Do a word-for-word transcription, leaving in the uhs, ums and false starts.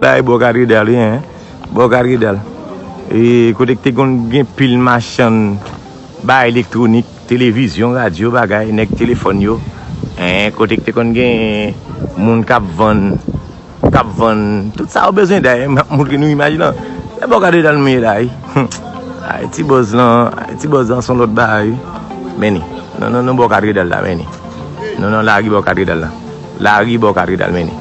La e bò katedral, wi, en. Bò katedral. E kote k te konn gen pil machann bagay elektwonik, televizyon, radyo, bagay, nèg telefòn yo. En, kote k te konn gen moun k ap vann k ap vann tout sa ou bezwen dèyè, m ap montre nou imaj lan. Se bò katedral m ye la, wi. Ay, ti bòz lan, ay, ti bòz lan se yon lòt bagay, wi. Men ni. Non, non, non, bò katedral la, men ni. Non, non, lari bò katedral la. Lari bò katedral, men ni.